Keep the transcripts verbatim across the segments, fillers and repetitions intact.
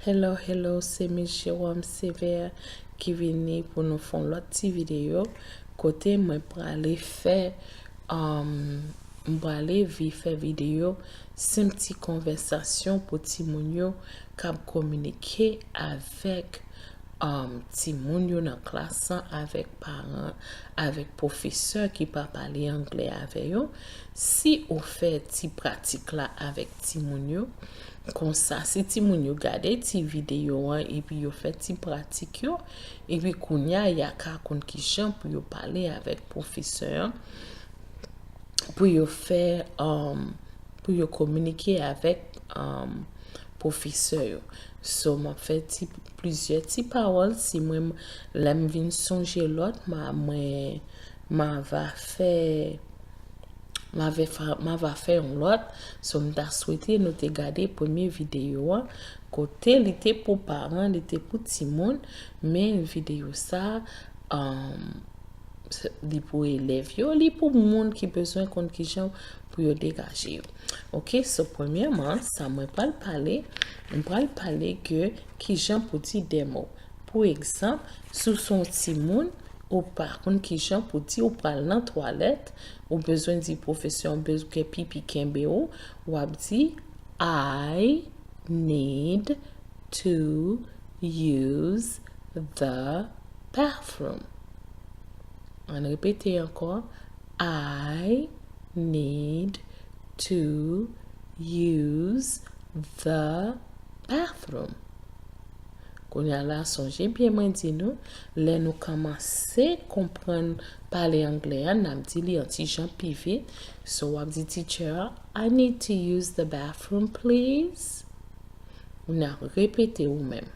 Hello, hello, se Miss Jérôme Sévère ki vini pou nou fè yon lòt ti videyo kote mwen prale fè, um, mwen prale vi fè videyo senp ti konvèsasyon pou timoun yo k ap kominike avèk um, timoun yo nan klas lan, avèk paran, avèk pwofesè ki pa pale anglè avè yo. Si ou fè ti pratik la avèk timoun yo, konsa, si timoun yo gade ti videyo an epi yo fè ti pratik yo, epi kounye a, y a ka konn kijan pou yo pale avèk pwofesè an, pou yo fè, um, pou yo kominike avèk, um, pwofesè yo. So, m ap fè ti, plizyè ti pawòl. Si mwen, lè m vin sonje lòt, ma, mwen, m ava fè, m ava fè, m ava fè yon lòt. So, m ta swete nou te gade premye videyo an, kote li te pou paran, li te pou timoun, men videyo sa, um, se, li pou elèv yo, li pou moun ki bezwen konn kijan pou yo degaje yo. Ok, so premyèman, sa mwen pral pale, mwen pral pale ke kijan pou di de mo. Pou egzanp, si w se yon timoun, ou pa konn kijan pou di ou pral nan twalèt, ou bezwen di pwofesè an bezwen pipi kenbe w, w ap di, I need to use the bathroom. Ann repete ankò. I need to use the bathroom. Kounye a la, sonje byen mwen di nou, lè nou kòmanse konprann pale anglè a, n ap di li yon ti jan pi vit. So, w ap di, teacher, I need to use the bathroom, please. Ou nan repete ou menm.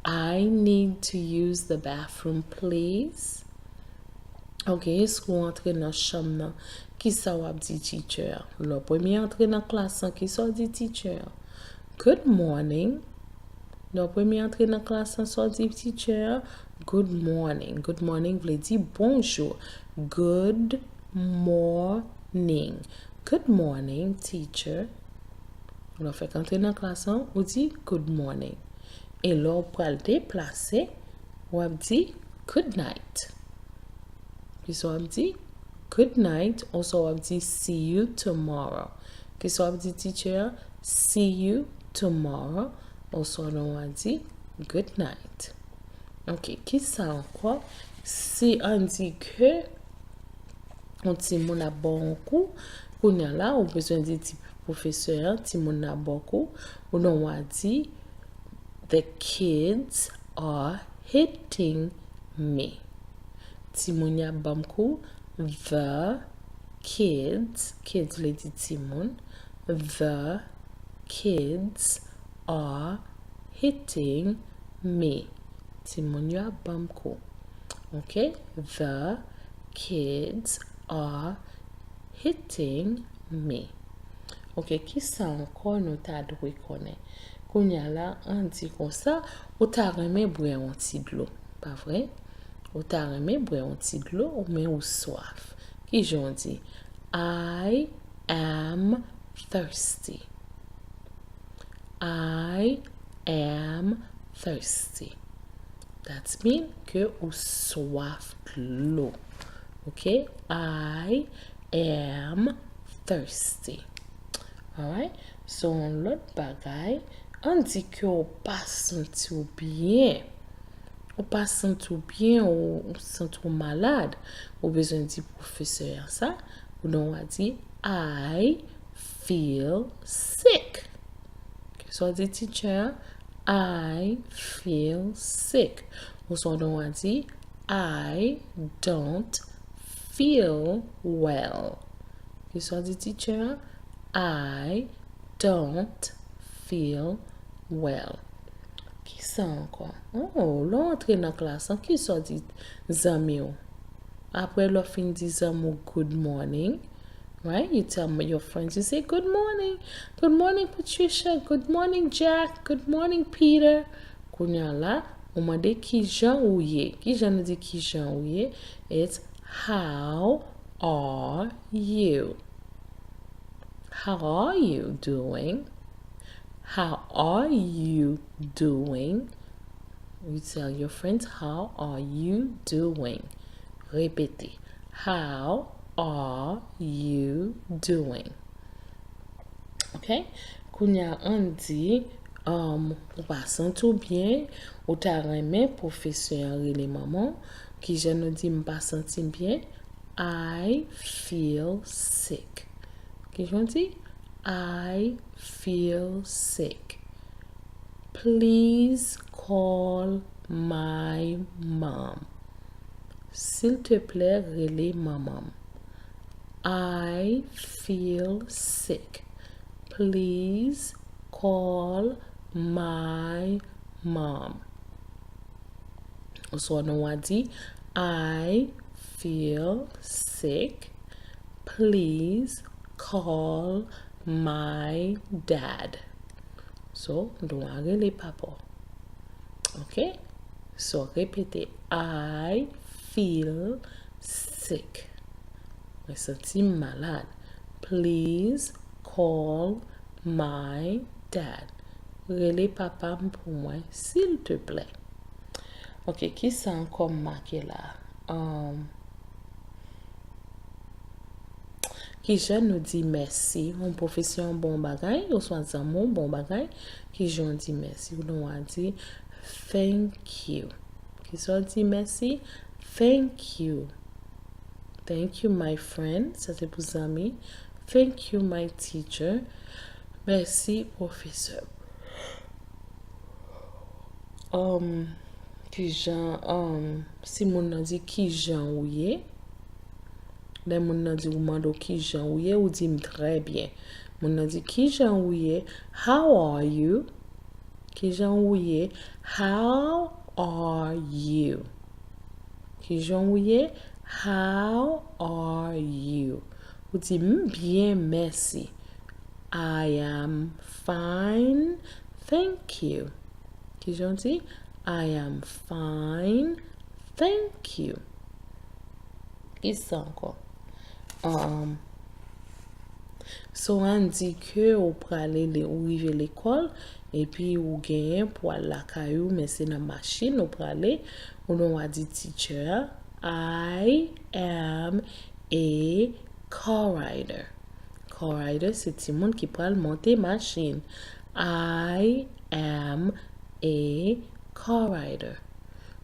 I need to use the bathroom, please. Ok, èske w antre nan chanm nan? Kisa w ap di teacher? Lè w premye antre nan klas lan, kisa w di teacher? Good morning. Lè w premye antre nan klas lan, sa w di teacher? Good morning. Good morning vle di bonjou. Good morning. Good morning, teacher. Lè w fèk antre nan klas lan, ou di good morning. E lè w pral deplase, w ap di good night. Kisa w ap di? Good night, oswa w ap di see you tomorrow. Kisa w ap di teacher? See you tomorrow, oswa w ap di good night. Ok, kisa ankò? Si ann di ke yon timoun ap ba w yon kou, kounye a la, ou bezwen di ti pwofesè an, timoun nan ap ba w kou, ou nan w a di, the kids are hitting me. Timoun yo ap ban m kou. The kids, kids vle di timoun. The kids are hitting me. Timoun yo ap ban m kou. Ok? The kids are hitting me. Ok, kisa ankò nou ta dwe konnen? Kounye a la, ann di konsa, ou ta renmen bwè yon ti dlo, pa vre? Ou ta renmen bwè yon ti dlo, men ou swaf. Kijan w di? I am thirsty. I am thirsty. That mean ke ou swaf dlo. Ok? I am thirsty. Alright? So, yon lòt bagay, ann di ke w pa santi w byen. Ou pa santi w byen, ou, ou santi w malad. Ou bezwen di pwofesè a sa. Ou nan w a di, I feel sick. Kisa w di teacher? I feel sick. Oswa w nan w a di, I don't feel well. Kisa w di teacher? I don't feel well. Kisa ankò? Oh, lè w antre nan klas lan, kisa w di zanmi w? Apre lè w fin di zanmi w good morning, right? You tell your friends, you say, good morning. Good morning, Patricia. Good morning, Jack. Good morning, Peter. Kounye a la, ou mande kijan ou ye. Kijan nou di kijan ou ye? It's how are you? How are you doing? How are you doing? You tell your friends, "How are you doing?" Repete. How are you doing? Ok? Kounye a, ann di, um, ou pa santi w byen, ou ta renmen pwofesè an rele manman w. Kijan nou di "m pa santi m byen"? I feel sick. Kijan w di? I feel sick. Please call my mom. Silteplè, rele manman m. I feel sick. Please call my mom. Oswa nou a di, I feel sick. Please call my dad. So, nou a rele papa w. Ok? So, repete, I feel sick. Mwen santi m malad. Please call my dad. Rele papa m pou mwen, silteplè. Ok, kisa ankò m make la? Um, Kijan nou di mèsi? Yon pwofesè an bon bagay, oswa zanmi w bon bagay. Kijan w di mèsi? Ou nou a di thank you. Kisa w di mèsi? Thank you. Thank you, my friend. Sa se pou zanmi. Thank you, my teacher. Mèsi, pwofesè. Um, kijan, um, si moun nan di, "Kijan ou ye?" Lè moun nan di, ou mande w, "Kijan ou ye?" Ou di, "M trè byen." Moun nan di, "Kijan ou ye?" "How are you?" Kijan ou ye? How are you? Kijan ou ye? How are you? Ou di, "M byen, mèsi." I am fine, thank you. Kijan w di? I am fine, thank you. Kisa ankò? Um, so, ann di ke ou prale, le-, ou rive lekòl, epi ou genyen pou al lakay ou, men se nan machin ou prale, ou nou a di teacher a, "I am a car rider." Car rider, se timoun ki pral monte machin. I am a car rider.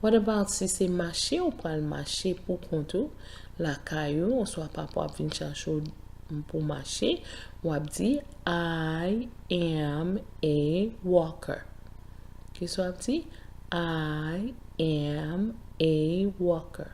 What about si se mache ou pral mache pou kont ou, lakay ou, oswa papa w ap vin chache w pou mache, w ap di, "I am a walker." Kisa w ap di? "I am a walker."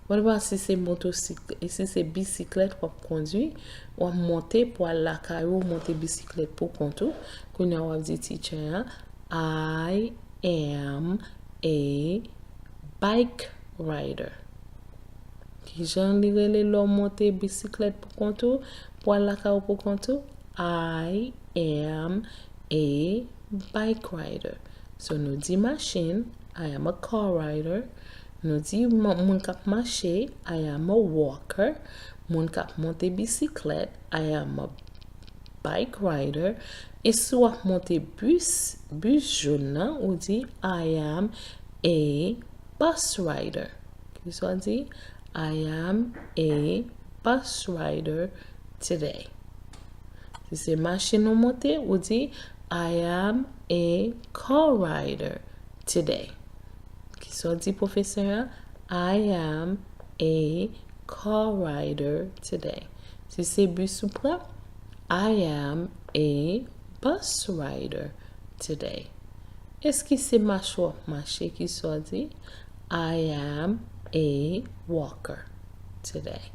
What about si se motosik-, si se bisiklèt w ap kondwi, w ap monte pou al lakay ou, monte bisiklèt pou kont ou. Kounye a w ap di teacher a, "I am a bike rider." Kijan li rele lè w monte bisiklèt pou kont ou, pou al lakay ou pou kont ou? "I am a bike rider." So, nou di machin, "I am a car rider." Nou di ma-, moun k ap mache, "I am a walker." Moun k ap monte bisiklèt, "I am a bike rider." E si w ap monte bis, bis jòn nan, ou di, "I am a bus rider." Kisa w di? "I am a bus rider today." Si se machin ou monte, ou di, "I am a car rider today." Kisa w di pwofesè a? "I am a car rider today." Si se bis ou pran, "I am a bus rider today." Èske se mache w ap mache? Kisa w di? "I am a walker today."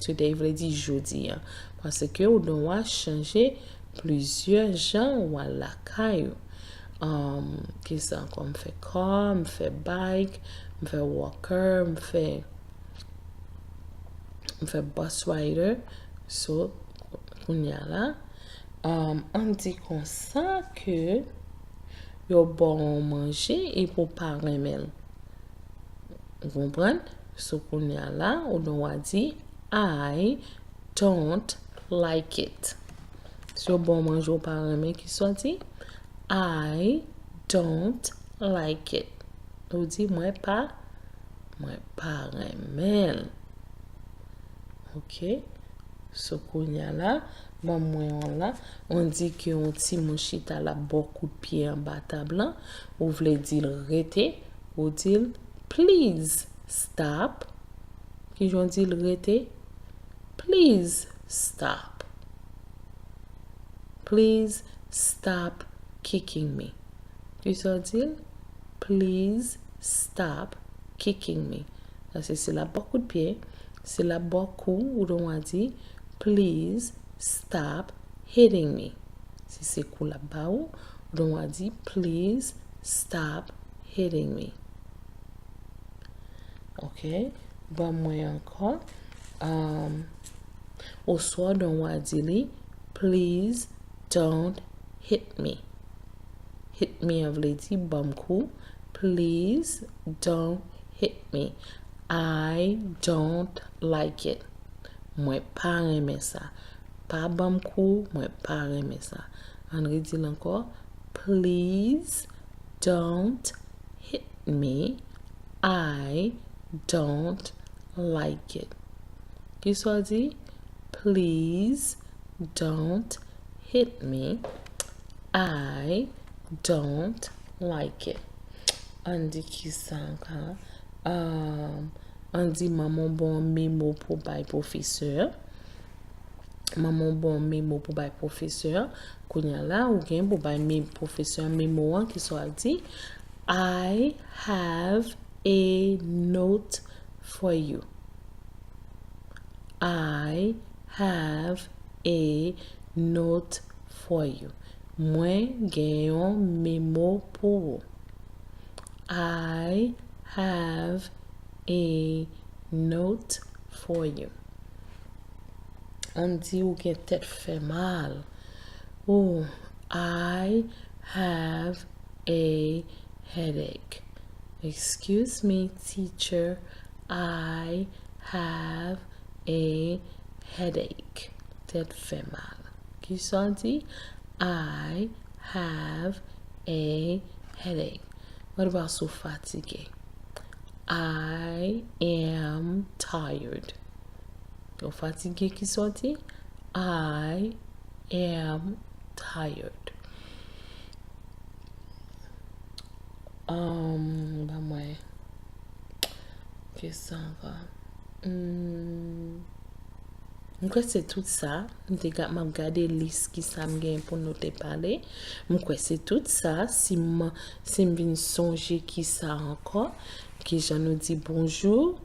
Today vle di jodi a. Paske ou gen dwa chanje plizyè jan w al lakay ou. Um, kisa ankò? M fè car, m fè bike, m fè walker, m fè, m fè bus rider. So, kounye a la, um, ann di konsa ke yo ba w yon manje epi w pa renmen l. Ou konprann? So, kounye a la, ou gen dwa di, "I don't like it." Si w ba w manje w pa renmen, kisa w di? I don't like it. Ou di, mwen pa, mwen pa renmen l. Ok? So, kounye a la, ban mwen yon la. On di ke yon timoun chita l ap ba w kout pye anba tab lan. Ou vle di l rete. Ou di l, please stop. Kijan w di l rete? Please stop. Please stop kicking me. Kisa w di l? Please stop kicking me. Sa se si l ap ba w kout pye. Si l ap ba w kou, ou dwe di, please stop hitting me. Si se kou l ap ba ou, ou dwe di, please stop hitting me. Ok? Ban mwen ankò. Um, oswa w dwe di li, please don't hit me. Hit me an vle di ban m kou. Please don't hit me. I don't like it. Mwen pa renmen sa. Pa ban m kou, mwen pa renmen sa. Ann redi l ankò. Please don't hit me. I don't like it. Kisa w di? Please don't hit me. I don't like it. Ann di kisa ankò? Um, ann di manman w ba w memo pou bay pwofesè. Manman w ba w memo pou bay pwofesè. Kounye a la, ou gen pou bay me-, pwofesè memo an, kisa w ap di? I have a note for you. I have a note for you. Mwen gen yon memo pou ou. I have a note for you. Ann di ou gen tèt fè mal. Oh, I have a headache. Excuse me, teacher. I have a headache. Tèt fè mal. Kisa w di? I have a headache. What about si w fatige? I am tired. Ou fatige, kisa w di? I am tired. Um, ban mwen. Kisa ankò? Hmm. M kwè se tout sa. M te ga-, m ap gade lis kisa m gen pou nou te pale. M kwè se tout sa. Si m, si m vin sonje kisa ankò, kijan nou di bonjou?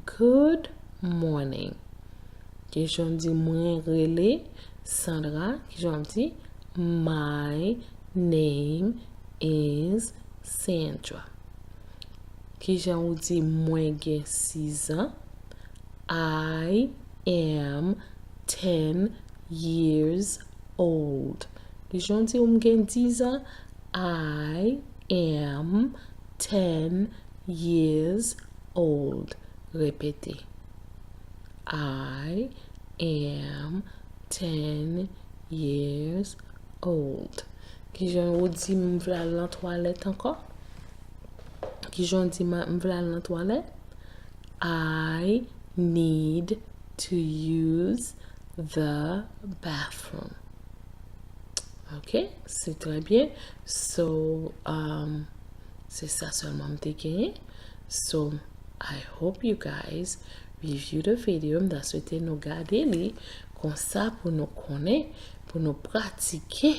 Good morning. Kijan w di mwen rele Sandra? Kijan w ap di? My name is Sandra. Kijan ou di mwen gen sis an? I am ten years old. Kijan w di ou m gen diz an? I am ten years old. Repete. I am ten years old. Kijan ou di m vle al nan twalèt ankò? Kijan ou di m, m vle al nan twalèt? I need to use the bathroom. Ok, se trè byen. So, um, se sa sèlman m te genyen. So, I hope you guys review the video. M ta swete nou gade li konsa pou nou konnen, pou nou pratike.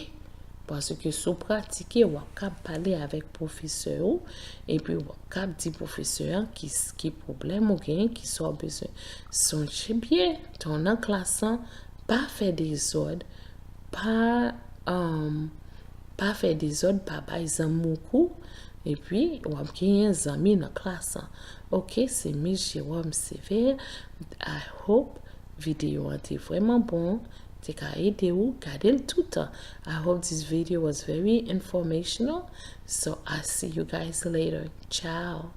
Paske si w pratike, w ap kab pale avèk pwofesè ou, epi w ap kab di pwofesè an ki, ki pwoblèm ou genyen, ki sa w bezwen. Sonje byen, tan w nan klas lan, pa fè dezòd, pa, um, pa fè dezòd, pa bay zanmi w kou, epi w ap genyen zanmi nan klas lan. Ok, se Miss Jérôme Sévère. I hope videyo an te vrèman bon, te ka ede ou, gade l toutan. I hope this video was very informational. So I see you guys later. Ciao.